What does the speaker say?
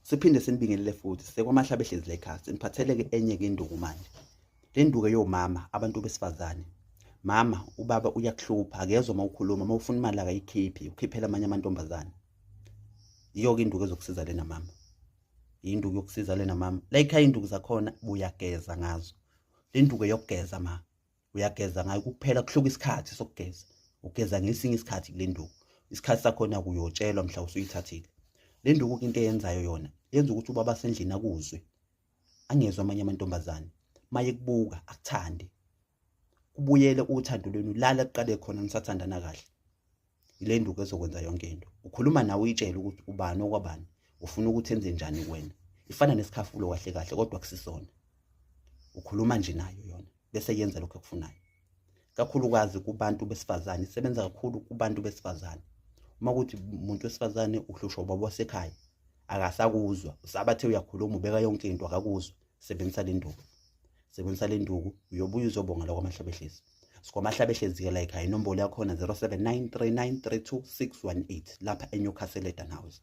Siphinde sinibingelele futhi sekwamahlabehlezi lekhaya siniphathele-ke enye-ke induku manje. Le nduku eyomama abantu besifazane. Mama ubaba uyakuhlupha akezwa uma ukhuluma uma ufuna imali akayikhiphi ukhiphela amanye amantombazane. Yiyo-ke induku ezokusiza lena mama. Yinduku yokusiza lena mama. La ekhaya induku zakhona buyageza ngazo. Le nduku eyokugeza ma. Uyageza ngayo kuphela kuhluka isikhathi sokugeza. Ugeza ngesinye isikhathi kule nduku. Isikhathi sakhona kuyotshelwa mhla usuyithathile. Le nduku into eyenzayo yona yenza ukuthi ubaba sendlini akuzwe. Angezwa amanye amantombazane. Maye kubuka akuthande. Kubuyele uthando lwenu lala kuqale khona nisathandana kahle. Ile nduku ezokwenza yonke into. Ukhuluma nawe uyitshele ukuthi ubani okwabani, ufuna ukuthi enze njani kuwena. Ifana nesikhafulo kahle kahle kodwa kusisona. Ukhuluma nje nayo yona bese yenza lokho ekufunayo. Kakhulukazi kubantu besifazane, isebenza kakhulu kubantu besifazane. Uma kuthi umuntu wesifazane uhlushwa ubaba wasekhaya akasakuzwa, usabathe uyakhuluma ubeka yonke into akakuzwa, sebenzisa le nduku. Sebenzisa le nduku uyobuya uzobonga la kwaMahlabehlezi. Sikwamahlabehlezi ke la ekhaya, inombolo yakhona 0793932618 lapha eNewcastle eDan House.